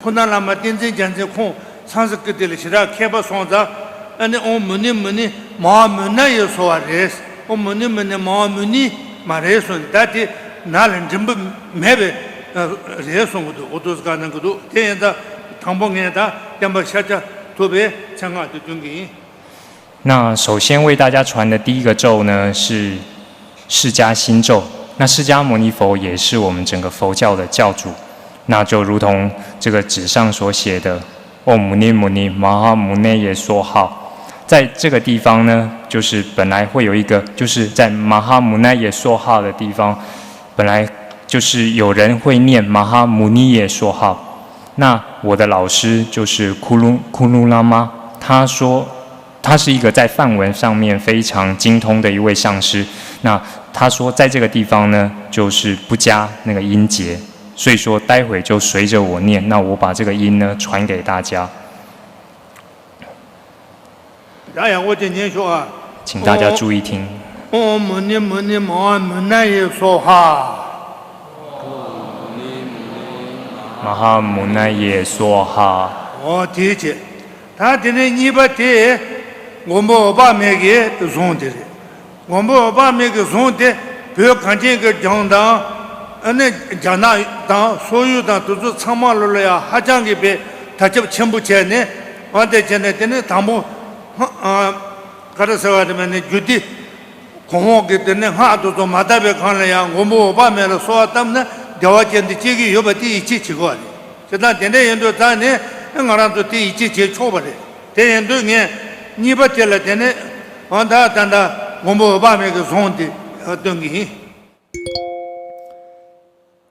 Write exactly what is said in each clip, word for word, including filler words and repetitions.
ཁོ་ན་བླ་མ་བསྟན་འཛིན་རྒྱལ་མཚན་ཁོང་སཾ་སྐྲྀ་ཏ་ལ་ཞེ་དྲག་མཁས་པ་སོང་ཙང་། ཨ་ནི་ཨོཾ་མུ་ནི་མུ་ནི་མ་ཧཱ་མུ་ན་ཡེ་སྭཱ་ཧཱ་རེད། ཨོཾ་མུ་ནི་མུ་ནི་མ་ཧཱ་མུ་ནི་མ་རེད་གསུངས་ནས། ད་དེ་ནང་ལ་འགྲིམ་པ་མེད་པའི་རེད་གསུང་གི་འདུག་འོ་འདུག་སེ་བཀའ་གནང་གི་འདུག་དེ་ཡིན་ཙང་དང་པོ་ངས་ད་བསྟན་པ་ཤཱཀྱ་ཐུབ་པའི་མཚན་སྔགས་དེ་འདོན་གི་ཡིན། 那首先为大家传的第一个咒呢是释迦心咒。那释迦牟尼佛也是我们整个佛教的教主，那就如同这个纸上所写的，Om Muni Muni Maha Muni Ye Swaha。在这个地方呢，就是本来会有一个，就是在 Maha Muni Ye Swaha 的地方，本来就是有人会念 Maha Muni Ye Swaha。那我的老师就是 Kulu Kulu Lama，他说他是一个在梵文上面非常精通的一位上师。那他说在这个地方呢，就是不加那个音节，所以说待会就随着我念，那我把这个音呢传给大家。 ཡང་ཡང་འོ་དེ་ཉན་ཤོག་ཨ། 请大家注意听。 ཨོཾ་མུ་ནི་མུ་ནི་མ་ཧཱ་མུ་ན་ཡེ་སྭཱ་ཧཱ། 马哈姆那耶梭哈。 འོ་དེའི་ཕྱིར། ད་དེ་ནས་གཉིས་པ་དེ་མགོན་པོ་འོད་དཔག་མེད་ཀྱི་གཟུངས་དེ་རེད། མགོན་པོ་འོད་དཔག་མེད་ཀྱི་གཟུངས་དེ་བོད་གངས་ཅན་གྱི་ལྗོངས་དང་། ཨ་ནི་རྒྱ་ནག་དང་སོག་ཡུལ་དང་དེ་ཚོ་ཚང་མ་ལོ་ལ་ཡང་ཧ་ཅང་གི་དཔེ་དར་ཁྱབ་ཆེན་པོ་བྱས་ནས། འོ་དེ་བྱས་ནས་དེ་ནས་དང་པོ་ཧ་ཨ་ག་རེ་ཟེར་བ་རེད་མ་ནས་རྒྱུད་སྡེ། གོང་འོག་གི་དེ་ནས་སྔགས་དེ་ཚོ་མ་དག་པའི་སྒང་ལ་ཡང་མགོན་པོ་འོད་དཔག་མེད་ལ་གསོལ་བ་བཏབ་ན་བདེ་བ་ཅན་དུ་སྐྱེ་གི་ཡོད་པ་དེ་ཡིད་ཆེས་བྱེད་དགོས་པ་རེད། དེ་དང་དེ་འདྲ་ཡིན་དུས་ཙང་ནས་ང་རང་ཚོ་དེ་ཡིད་ཆེས་བྱེད་ཆོག་པ་རེད། དེ་ཡིན་དུས་ངས་གཉིས་པ་དེ་ལ་དེ་ནས་འོ་ད་ད་ད་མགོན་པོ་འོད་དཔག་མེད་ཀྱི་གཟུངས་དེ་སྟོན་གི་ཡིན།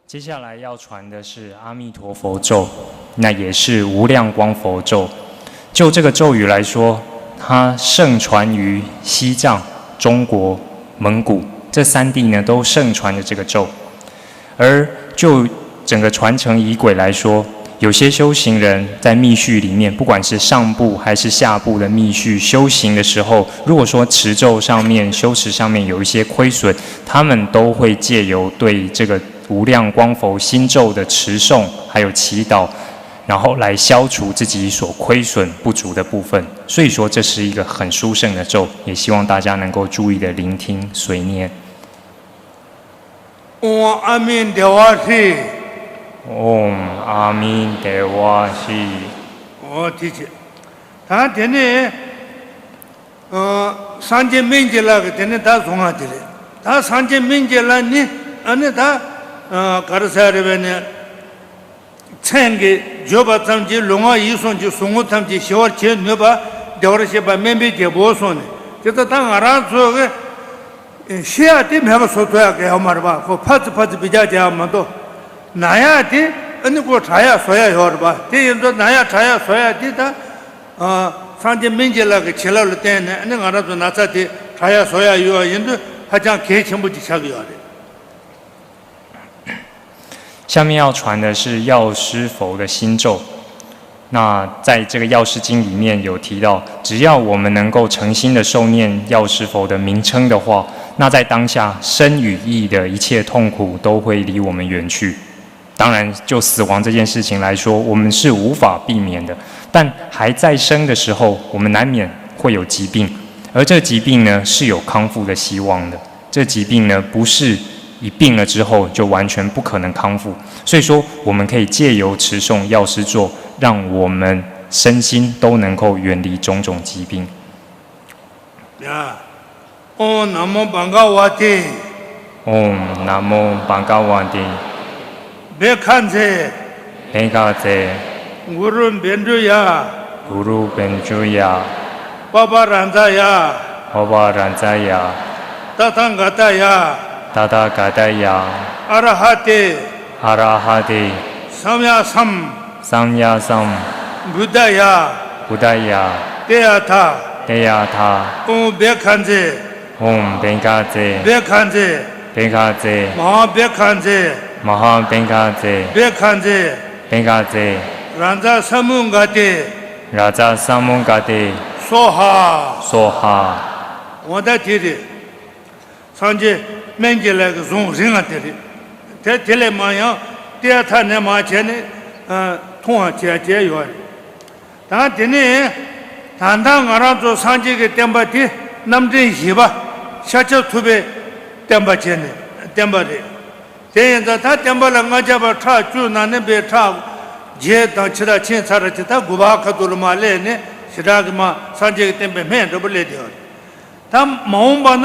接下来要传的是阿弥陀佛咒，那也是无量光佛咒。就这个咒语来说，它盛传于西藏、中国、蒙古这三地呢，都盛传着这个咒。而就整个传承仪轨来说，有些修行人在密续里面，不管是上部还是下部的密续修行的时候，如果说持咒上面、修持上面有一些亏损，他们都会借由对这个无量光佛心咒的持诵还有祈祷，然后来消除自己所亏损不足的部分。所以说，这是一个很殊胜的咒，也希望大家能够注意的聆听、随念。 ཨོཾ་ཨ་མི་དྷེ་ཝ་ཧྲཱིཿ། 嗡阿弥陀佛。 འོ་དེ་བྱས། ད་དེ་ནས་ཨ་སངས་རྒྱས་སྨན་གྱི་བླ་གི་དེ་ནས་ད་གཟུངས་སྔགས་དེ་རེད། ད་སངས་རྒྱས་སྨན་གྱི་བླ་ནི་ཨ་ནི་ད་ཨ་ག་རེ་ཟེར་རེད་པས་ནས། མཚན་གྱིས་བརྗོད་པ་ཙམ་གྱིས་ལུས་ངག་ཡིད་གསུམ་གྱི་ཟུག་རྔུ་ཐམས་ཅད་ཞི་བར་བྱེད་ནུས་པ། བདེ་བར་གཤེགས་པ་སྨན་པའི་རྒྱལ་པོ་གསུངས་ནས། དེ་ལྟར་ད་ང་རང་ཚོ་གི་ཤི་ཡག་དེ་མེད་པ་བཟོ་ཐུབ་ཡག་གི་ཡོད་མ་རེད་པ། ཁོ་ཕར་ཚུར་ཕར་ཚུར་བི་ཅག་བྱེད་ཡག་མ་གཏོགས། ན་ཡག་དེ་ཨ་ནི་ཁོ་དྲག་ཡག་བཟོ་ཡག་ཡོད་རེད་པ། དེ་ཡིན་ཙང་ན་ཡག་དྲག་ཡག་བཟོ་ཡག་དེ་ད་ཨ་སངས་རྒྱས་སྨན་གྱི་བླ་གི་བྱིན་རླབས་ལ་བརྟེན་ནས་ཨ་ནི་ང་རང་ཚོ་ན་ཚ་དེ་དྲག་ཡག་བཟོ་ཡག་ཡོད་པ་ཡིན་དུས་ཧ་ཅང་གལ་ཆེན་པོ་ཅིག་ཆགས་ཀྱི་ཡོད་རེད། 下面要传的是药师佛的心咒。那在这个药师经里面有提到，只要我们能够诚心的受念药师佛的名称的话，那在当下身语意的一切痛苦都会离我们远去。当然，就死亡这件事情来说，我们是无法避免的，但还在生的时候，我们难免会有疾病，而这疾病呢是有康复的希望的。 这疾病呢，不是一病了之后就完全不可能康复。所以说，我们可以借由持诵药师咒，让我们身心都能够远离种种疾病。 ཡ། ཨོཾ་ན་མོ་བྷ་ག་ཝ་ཏེ། 嗡南无巴嘎瓦帝。 བྷཻ་ཥཛྱེ། 贝嘎则。 གུ་རུ་བཻ་ཌཱུརྱ། 古鲁本主呀。 པ་པ་རཱ་ཛ་ཡ། 婆巴然在呀。 ཏ་ཐཱ་ག་ཏ་ཡ། 达达嘎达呀。 ཨ་ར་ཧ་ཏེ། 阿拉哈帝。 སམ་ཡ་སམ། 桑呀桑。 བུདྡྷ་ཡ། 布达呀。 ཏདྱ་ཐཱ། 德呀他。 ཨོཾ་བྷཻ་ཥ་ཛྱེ། 嗡贝嘎则。 བྷཻ་ཥ་ཛྱེ། 贝嘎则。 མ་ཧཱ་བྷཻ་ཥ་ཛྱེ། 马哈贝嘎则。 བྷཻ་ཥ་ཛྱེ། 贝嘎则。 རཱ་ཛ་ས་མུདྒ་ཏེ། 拉扎萨姆嘎帝。 སྭཱ་ཧཱ། 梭哈。 འོ་ད་དེ་རེད། སངས་རྒྱས་སྨན་གྱི་བླ་གི་གཟུངས་རིང་ང་དེ་རེད། དེ་དེ་ལས་མར་ཡང་ཏདྱ་ཐཱ་ནས་མར་བྱས་ནས། ཨ་ མཐོང་བ་བྱས་བྱས་ཡོད་རེད། ད་དེ་ནས་ད་ལྟ་ང་རང་ཚོ་སངས་རྒྱས་ཀྱི་བསྟན་པ་དེ་རྣམ་འདྲེན་བཞི་པ་ཤཱཀྱ་ཐུབ་པའི་བསྟན་པ་བྱས་ནས་བསྟན་པ་རེད། དེ་ཡིན་ཙང་ད་བསྟན་པ་ལ་ལྔ་བརྒྱ་པ་ཕྲག་བཅུ་ན་ནི་པའི་ཕྲག་བརྒྱད་དང་ཕྱི་དྲག་ཕྱིན་ཚར་རེད་ཅེ་ད་དགུ་པ་ཁ་ཐུག་ལ་མ་སླེབས་ནས་ཞེ་དྲག་གི་མ་སངས་རྒྱས་ཀྱི་བསྟན་པའི་སྨད་འདྲ་པོ་སླེབས་བསྡད་ཡོད་རེད། ད་མ་འོངས་པ་ན་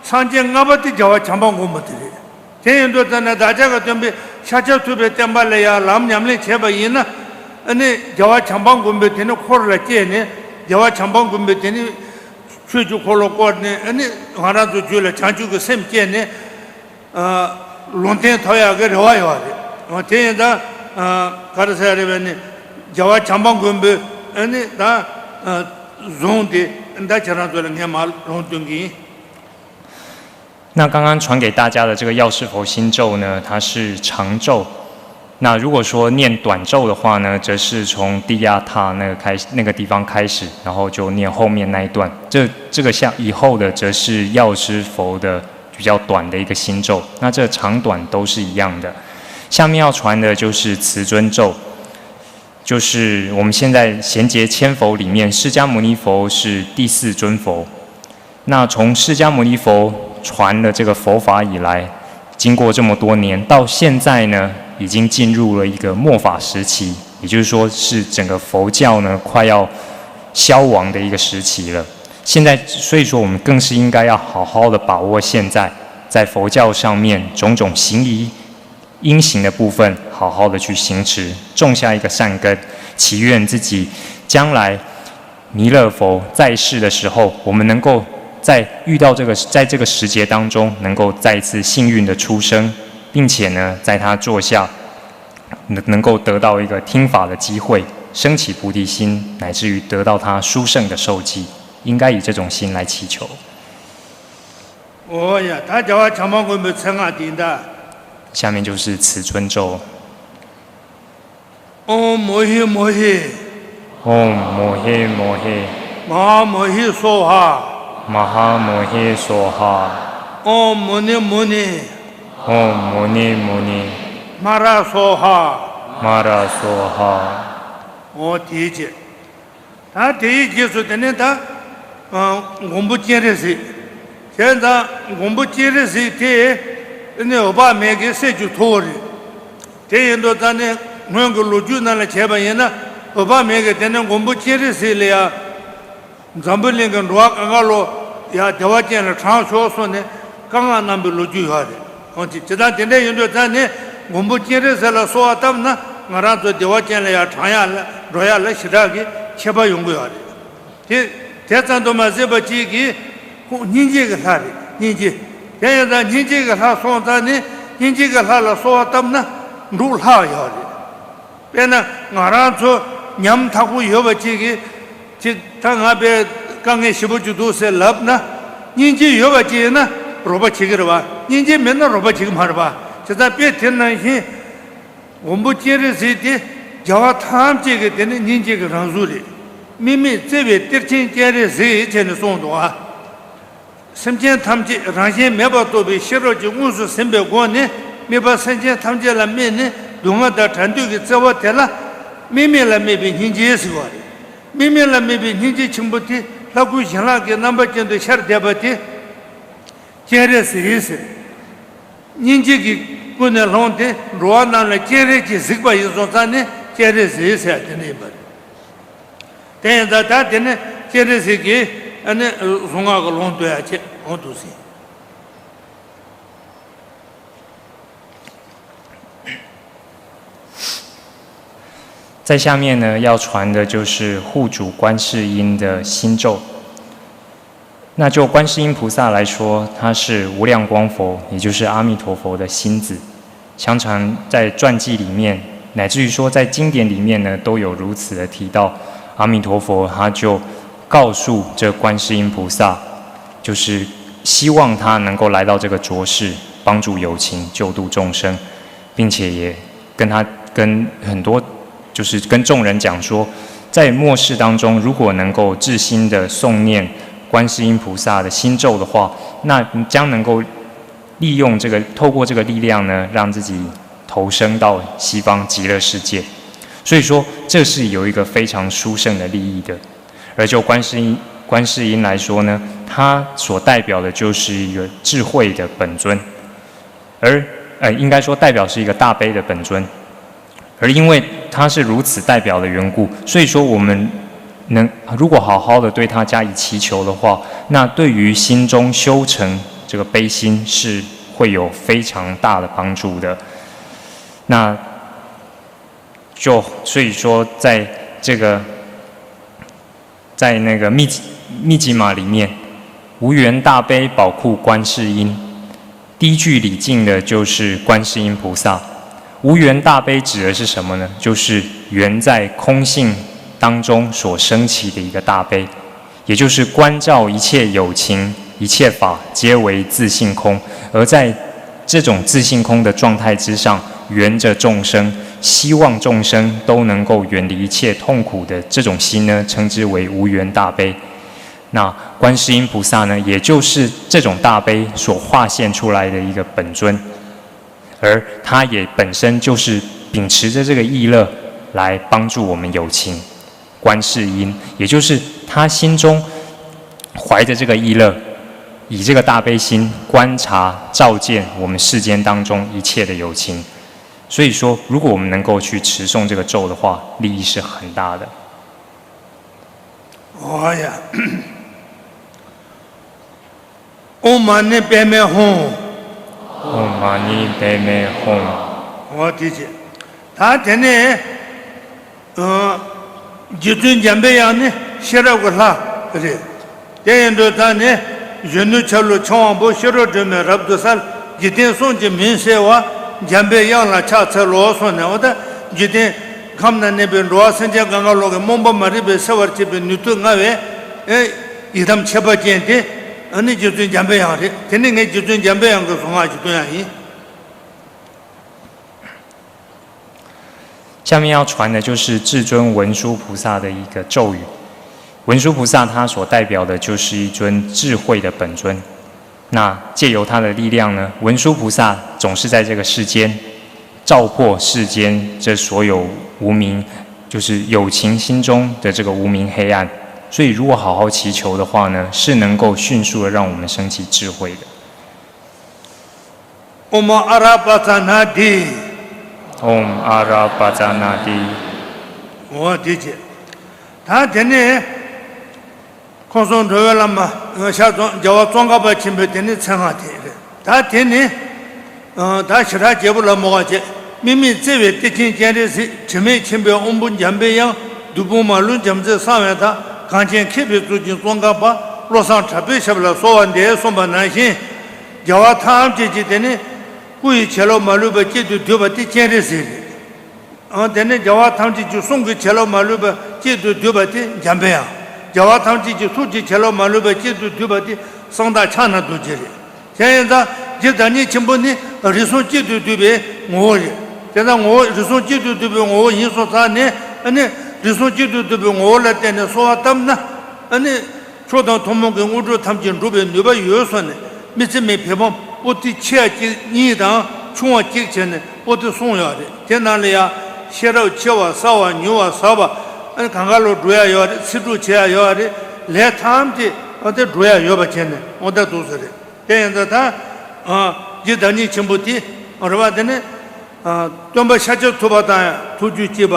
སངས་རྒྱས་ལྔ་པ་དེ་རྒྱལ་བ་བྱམས་པ་མགོན་པོ་དེ་རེད། དེ་ཡིན་དུས་ཙ་ན་བདག་ཅག་གི་སྟོན་པའི་ཤཱཀྱ་ཐུབ་པའི་བསྟན་པ་ལ་ཡང་ལམ་ཉམས་ལེན་བྱས་པ་ཡིན་ན། ཨ་ནི་རྒྱལ་བ་བྱམས་པ་མགོན་པོས་དེ་ནི་འཁོར་ལ་སྐྱེས་ནས་རྒྱལ་བ་བྱམས་པ་མགོན་པོས་དེ་ནི་ཆོས་ཀྱི་འཁོར་ལོ་བསྐོར་ནས་ཨ་ནི་ང་རང་ཚོ་རྒྱུད་ལ་བྱང་ཆུབ་ཀྱི་སེམས་སྐྱེས་ནས། ཨ། ལུང་བསྟན་ཐོབ་ཡག་གི་རེ་བ་ཡོད་རེད། འོ་དེ་ཡིན་ཙང་། ཨ། ག་རེ་ཟེར་རེད་པས་ནི་རྒྱལ་བ་བྱམས་པ་མགོན་པོས་ཨ་ནི་ད། ཨ། བཟུང་སྟེ་ད་ཁྱེད་རང་ཚོ་ལ་ངས་མར་ལུང་སྟོན་གྱི་ཡིན། 那刚刚传给大家的这个药师佛心咒呢，它是长咒。那如果说念短咒的话呢，则是从第亚塔那个开始那个地方开始，然后就念后面那一段。这这个像以后的，则是药师佛的比较短的一个心咒。那这长短都是一样的。下面要传的就是慈尊咒，就是我们现在贤劫千佛里面，释迦牟尼佛是第四尊佛。那从释迦牟尼佛传了这个佛法以来，经过这么多年，到现在呢，已经进入了一个末法时期，也就是说是整个佛教呢快要消亡的一个时期了。现在，所以说我们更是应该要好好的把握现在，在佛教上面种种行仪、因行的部分，好好的去行持，种下一个善根，祈愿自己将来弥勒佛在世的时候，我们能够在遇到这个在这个时节当中，能够再次幸运的出生，并且呢，在他座下能能够得到一个听法的机会，升起菩提心，乃至于得到他殊胜的受记，应该以这种心来祈求。 འོ་ཡ། ད་རྒྱལ་བ་བྱམས་པ་མགོན་པོའི་མཚན་སྔགས་འདི་ད། 下面就是慈尊咒。 ཨོཾ་མོ་ཧི་མོ་ཧི། 嗡摩嘿摩嘿 མ་ཧཱ་མོ་ཧི་སྭཱ་ཧཱ། 玛哈摩嘿梭哈。 ཨོཾ་མུ་ནི་མུ་ནི། 嗡摩尼摩尼 མ་ར་སྭཱ་ཧཱ། 玛拉梭哈。 འོ་དེའི་རྗེས། ད་དེའི་རྗེས་སུ་དེ་ནས་ད། ཨ། མགོན་པོ་སྤྱན་རས་གཟིགས། བྱས་ཙང་མགོན་པོ་སྤྱན་རས་གཟིགས་དེ་ནི་འོད་དཔག་མེད་ཀྱི་སྲས་ཀྱི་ཐུ་བོ་རེད། དེ་ཡིན་དུས་ད་ནི་སྔོན་གྱི་ལོ་རྒྱུས་ནང་ལ་བྱས་པ་ཡིན་ན་འོད་དཔག་མེད་ཀྱིས་དེ་ནས་མགོན་པོ་སྤྱན་རས་གཟིགས་ལ་ཡང་། འཛམ་བུ་གླིང་གི་འགྲོ་བ་གང་ག་ལོ་ཡ་བདེ་བ་ཅན་ལ་དྲངས་ཤོག་གསུངས་ནས་བཀའ་མངགས་གནང་པའི་ལོ་རྒྱུས་ཡོད་རེད། འོ་དེ་ཇི་ལྟར་དེ་འདྲ་ཡིན་དུས་ད་ནི་མགོན་པོ་སྤྱན་རས་གཟིགས་ལ་གསོལ་བ་བཏབ་ན་ང་རང་ཚོ་བདེ་བ་ཅན་ལ་ཡ་དྲངས་ཡག་ལ་འགྲོ་ཡག་ལ་ཞེ་དྲག་གི་ཁྱད་པར་ཡོང་གི་ཡོད་རེད། དེ་དེ་ཙམ་དུ་མ་ཟད་པ་གཅིག་གིས་ཁོང་སྙིང་རྗེ་གི་ལྷ་རེད། སྙིང་རྗེ། དེ་ཡིན་ཙང་སྙིང་རྗེ་གི་ལྷ་སོང་ཙང་ནི་སྙིང་རྗེ་གི་ལྷ་ལ་གསོལ་བ་བཏབ་ན་འགྲུབ་ལྷག་ཡོད་རེད། དཔེར་ན་ང་རང་ཚོ་ཉམ་ཐག་པོ་ཡོད་པ་གཅིག་གིས་ཅིག་ད་ང་དཔེ་དཀའ་ངལ་ཞེ་པོ་ཅིག་འདུག་ཟེར་ལབ་ན། སྙིང་རྗེ་ཡོད་པ་ཅིག་ཡིན་ན་རོགས་པ་བྱེད་ཀྱི་རེད་བ། སྙིང་རྗེ་མེད་ན་རོགས་པ་བྱེད་ཀྱི་མ་རེད་བ། བྱས་ཙང་དཔེ་དེ་ནང་བཞིན། མགོན་པོ་སྤྱན་རས་གཟིགས་དེ་རྒྱལ་བ་ཐམས་ཅད་ཀྱི་དེ་ནི་སྙིང་རྗེ་གི་རང་གཟུགས་རེད། དམིགས་མེད་བརྩེ་བའི་གཏེར་ཆེན་སྤྱན་རས་གཟིགས་བྱས་ནས་གསུངས་འདུག་ཨ། སེམས་ཅན་ཐམས་ཅད་རང་བཞིན་མེད་པར་རྟོགས་པའི་ཤེས་རབ་ཀྱིས་དངོས་སུ་ཟིན་པའི་སྒོ་ནས་དམིགས་པ་སེམས་ཅན་ཐམས་ཅད་ལ་དམིགས་ནས་སྡུག་བསྔལ་དང་བྲལ་འདོད་ཀྱི་བརྩེ་བ་དེ་ལ་དམིགས་མེད་ལ་དམིགས་པའི་སྙིང་རྗེ་ཟེར་བ་རེད། དམིགས་མེད་ལ་དམིགས་པའི་སྙིང་རྗེ་ཆེན་པོ་དེ་ལྷ་སྐུ་བྱིན་རླབས་ཀྱི་རྣམ་པ་ཅན་དུ་ཤར་བསྡད་པ་དེ་སྤྱན་རས་གཟིགས་ཟེར། སྙིང་རྗེ་གི་ཀུན་ནས་བསླངས་ཏེ་འགྲོ་བ་རྣམས་ལ་སྤྱན་རས་ཀྱིས་གཟིགས་པ་ཡིན་སོང་ཙང་ནི་སྤྱན་རས་གཟིགས་ཟེར་ཡ་དེ་འདྲ་ཡིན་པ་རེད། དེ་ཡིན་ཙང་ད་དེ་ནི་སྤྱན་རས་གཟིགས་ཀྱི་ཨ་ནི་གཟུངས་སྔགས་ཀྱི་ལུང་སྟོན་ཡ་ཆེད་འོང་འདུག་ཟིན། 在下面呢，要传的就是护主观世音的心咒。那就观世音菩萨来说，他是无量光佛，也就是阿弥陀佛的心子。常常在传记里面，乃至于说在经典里面呢，都有如此的提到。阿弥陀佛他就告诉这观世音菩萨，就是希望他能够来到这个浊世，帮助有情，救度众生。 并且也跟他跟很多就是跟众人讲说，在末世当中，如果能够至心的诵念观世音菩萨的心咒的话，那将能够利用这个，透过这个力量呢，让自己投生到西方极乐世界。所以说，这是有一个非常殊胜的利益的。而就观世音观世音来说呢，它所代表的就是一个智慧的本尊，而呃，应该说代表是一个大悲的本尊。而因为它是如此代表的缘故，所以说我们能如果好好的对它加以祈求的话，那对于心中修成这个悲心是会有非常大的帮助的。那就所以说，在这个在那个密密集玛里面，无缘大悲宝库观世音，第一句礼敬的就是观世音菩萨。无缘大悲指的是什么呢？就是缘在空性当中所升起的一个大悲，也就是观照一切有情、一切法皆为自性空，而在这种自性空的状态之上，缘着众生，希望众生都能够远离一切痛苦的这种心呢，称之为无缘大悲。那观世音菩萨呢，也就是这种大悲所化现出来的一个本尊，而他也本身就是秉持着这个意乐来帮助我们有情。观世音，也就是他心中怀着这个意乐，以这个大悲心观察照见我们世间当中一切的有情。所以说，如果我们能够去持诵这个咒的话，利益是很大的。 ཨོ་ཡ། ཨོཾ་མ་ཎི་པདྨེ་ཧཱུྃ། ཨོཾ་མ་ཎི་པདྨེ་ཧཱུྃ། འོ་དེ་བྱས། ད་དེ་ནས་ཨ་རྗེ་བཙུན་འཇམ་པའི་དབྱངས་ནི་ཤེས་རབ་ཀྱི་ལྷ་རེད། དེ་ཡིན་དུས་ད་ནི་གཞོན་ནུ་ཆ་ལུགས་ཕྱིར་དབང་པོ་ཤེས་རབ་སྒྲོན་མེ་རབ་ཏུ་གསལ། འཇིག་རྟེན་གསུམ་གྱི་མུན་སེལ་བ། འཇམ་པའི་དབྱངས་ལ་ཕྱག་འཚལ་ལོ་གསུངས་ནས། འོ་ད་འཇིག་རྟེན་ཁམས་ན་གནས་པའི་འགྲོ་བ་སེམས་ཅན་གང་ག་ལོག་གི་རྨོངས་པ་མ་རིག་པས་སེལ་བར་བྱེད་པའི་ནུས་མཐུ་མངའ་བའི་ཨེ་ཡི་དམ་ཁྱད་པར་ཅན་དེ་ཨ་ནི་རྗེ་བཙུན་འཇམ་པའི་དབྱངས་རེད། དེ་ནི་ངས་རྗེ་བཙུན་འཇམ་པའི་དབྱངས་ཀྱི་གཟུངས་སྔགས་ཀྱི་བསྟོད་ཡག་ཡིན། 下面要传的就是至尊文殊菩萨的一个咒语。文殊菩萨他所代表的就是一尊智慧的本尊。那借由他的力量呢，文殊菩萨总是在这个世间照破世间这所有无明，就是有情心中的这个无明黑暗。所以如果好好祈求的话呢，是能够迅速的让我们升起智慧的。 ཨོཾ་ཨ་ར་པ་ཙ་ན་དྷཱིཿ། ཨོཾ་ཨ་ར་པ་ཙ་ན་དྷཱིཿ། འོ་དེ་བྱས། ད་དེ་ནས་ཁམས་གསུམ་འགྲོ་བའི་བླ་མ་ཤར་རྫོང་རྒྱལ་བ་ཙོང་ཁ་པ་ཆེན་པོའི་དེ་ནས་མཚན་སྔགས་དེ་རེད། ད་དེ་ནི་ད་ཞེ་དྲག་རྒྱས་པོ་ལ་མོ་བ་བྱས། དམིགས་མེད་བརྩེ་བའི་གཏེར་ཆེན་སྤྱན་རས་གཟིགས། དྲི་མེད་མཁྱེན་པའི་དབང་པོ་འཇམ་པའི་དབྱངས། བདུད་དཔུང་མ་ལུས་འཇོམས་མཛད་གསང་བའི་བདག། གངས་ཅན་མཁས་པའི་གཙུག་རྒྱན་ཙོང་ཁ་པ། བློ་བཟང་གྲགས་པའི་ཞབས་ལ་གསོལ་བ་འདེབས་གསུངས་པ་ནང་བཞིན། རྒྱལ་བ་ཐམས་ཅད་ཀྱི་དེ་ནི་སྐུ་ཡི་བྱིན་རླབས་མ་ལུས་པ་གཅིག་ཏུ་བསྡུས་པ་དེ་སྤྱན་རས་གཟིགས་རེད། ཨང་། དེ་ནས་རྒྱལ་བ་ཐམས་ཅད་ཀྱི་གསུང་གི་བྱིན་རླབས་མ་ལུས་པ་གཅིག་ཏུ་བསྡུས་པ་དེ་འཇམ་པའི་དབྱངས། རྒྱལ་བ་ཐམས་ཅད་ཀྱི་ཐུགས་ཀྱི་བྱིན་རླབས་མ་ལུས་པ་གཅིག་ཏུ་བསྡུས་པ་དེ་གསང་བདག་ཕྱག་ན་རྡོ་རྗེ་རེད། དེ་ཡིན་ཙང་རྗེ་བདག་ཉིད་ཆེན་པོ་ནི་རིགས་གསུམ་གཅིག་ཏུ་བསྡུས་པའི་ངོ་བོ་རེད། དེ་ཙང་ངོ་བོ་རིགས་གསུམ་གཅིག་ཏུ་བསྡུས་པའི་ངོ་བོ་ཡིན་སོང་ཙང་ནས། ཨ་ནི་རིགས་གསུམ་གཅིག་ཏུ་བསྡུས་པའི་ངོ་བོ་ལ་བརྟེན་ནས་གསོལ་བ་བཏབ་ན། ཨ་ནི་མཆོག་དང་ཐུན་མོང་གི་དངོས་གྲུབ་ཐམས་ཅད་འགྲུབ་པའི་ནུས་པ་ཡོད་གསུངས་ནས། དམིགས་བརྩེ་མའི་བེམ་པོ་ཏི་ཆེ་བ་གཅིག་གཉིས་དང་ཆུང་བ་གཅིག་བྱས་ནས་པོ་ཏི་གསུངས་ཡོད་རེད། དེ་ནང་ལ་ཡང་ཤེས་རབ་ཆེ་བ་གསར་བ་ཉུང་བ་ཟབ་པ། ཨ་ནི་གང་ག་ལོ་འགྲོ་ཡ་ཡོད་རེད། ཚིག་འབྲུ་བྱེད་ཡ་ཡོད་རེད། ལས་ཐམས་ཅད་ཨ་དེ་འགྲོ་ཡ་ཡོད་པ་བྱས་ནས་འོ་ད་འདུག་ས་རེད། དེ་ཡིན་ཙང་ད་ཨ་རྗེ་བདག་ཉིད་ཆེན་པོ་དེ་རེད་བ། དེ་ནི་ཨ་སྟོན་པ་ཤཱཀྱ་ཐུབ་པ་དང་ཡང་ཐུགས་རྒྱུད་གཅིག་པ།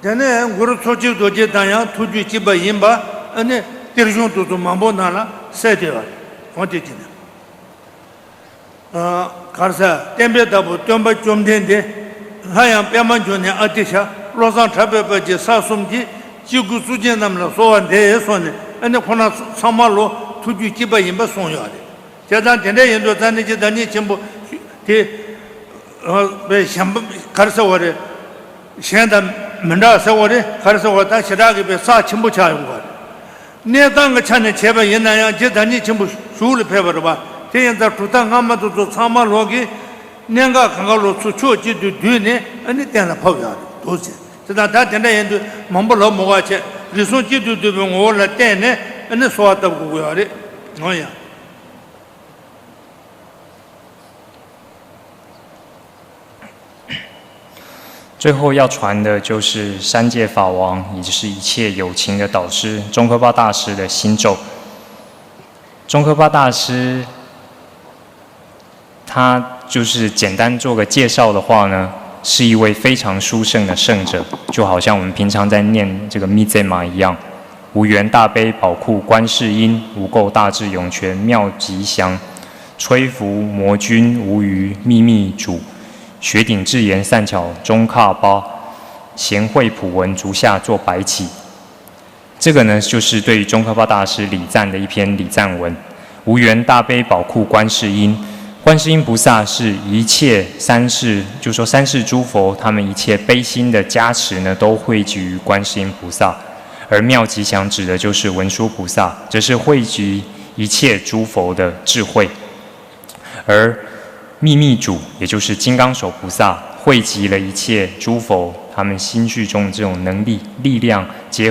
དེ་ནས་གུ་རུ་མཚོ་སྐྱེས་རྡོ་རྗེ་དང་ཡང་ཐུགས་རྒྱུད་གཅིག་པ་ཡིན་པ་ཨ་ནི་གཏེར་གཞུང་དེ་ཚོ་མང་པོ་ནང་ལ་གསལ་བསྡད་པ་རེད། འོ་དེ་བྱས་ནས་ཨ་ག་རེ་ཟེར། བསྟན་པའི་བདག་པོ་སྟོན་པ་བཅོམ་ལྡན་འདས། སླར་ཡང་པདྨ་འབྱུང་གནས་ཨ་ཏི་ཤ། བློ་བཟང་གྲགས་པའི་དཔལ་གྱི་ས་གསུམ་གྱི་སྐྱེ་དགུའི་གཙུག་རྒྱན་རྣམས་ལ་གསོལ་བ་འདེབས་གསུངས་ནས། ཨ་ནི་ཁོ་རང་ཚང་མ་ལོ་ཐུགས་རྒྱུད་གཅིག་པ་ཡིན་པ་གསུངས་ཡོད་རེད། བྱས་ཙང་དེ་འདྲ་ཡིན་དུས་ཙང་ནི་རྗེ་བདག་ཉིད་ཆེན་པོ་དེ་ཨ་བའི་གཞན་པ་ག་རེ་ཟེར་བ་རེད། གཞན་དང་མི་འདྲ་ཟེར་བ་རེད། ག་རེ་ཟེར་བ་ད་ཞེ་དྲག་གི་བའི་རྩ་ཆེན་པོ་ཆགས་ཡོང་བ་རེད། གནས་སྟངས་ཀྱི་ཆ་ནས་བྱས་པ་ཡིན་ན་ཡང་རྗེ་བདག་ཉིད་ཆེན་པོ་གཞུག་ལ་ཕེབས་པ་རེད་བ། དེ་ཡིན་ཙང་གྲུབ་མཐའ་སྔ་མ་དེ་ཚོ་ཚང་མ་ལོག་གི་གནད་འགག་གང་ག་ལོ་ཚུར་ཕྱོགས་གཅིག་ཏུ་བསྡུས་ནས་ཨ་ནི་གཏན་ལ་ཕབ་ཡོད་རེད་འདུག་ཟེར། དེ་དང་ད་དེ་འདྲ་ཡིན་དུས་མང་པོ་ལབ་མི་དགོས་པ་བྱས། རིགས་གསུམ་གཅིག་ཏུ་བསྡུས་པའི་ངོ་བོ་ལ་བརྟེན་ནས་ཨ་ནི་གསོལ་བ་བཏབ་དགོས་ཀྱི་ཡོད་རེད། འོ་ཡ། 最后要传的就是三界法王，也就是一切有情的导师，宗喀巴大师的心咒。宗喀巴大师，他就是简单做个介绍的话呢，是一位非常殊胜的圣者，就好像我们平常在念这个密咒嘛一样，无缘大悲宝库观世音，无垢大智涌泉妙吉祥，摧伏魔君无余秘密主，绝顶至严善巧宗喀巴，贤慧普文足下作百起。这个呢，就是对于宗喀巴大师礼赞的一篇礼赞文。无缘大悲宝库观世音，观世音菩萨是一切三世，就说三世诸佛，他们一切悲心的加持呢，都汇集于观世音菩萨。而妙吉祥指的就是文殊菩萨，则是汇集一切诸佛的智慧。而秘密主，也就是金刚手菩萨，汇集了一切诸佛他们心绪中的这种能力、力量，皆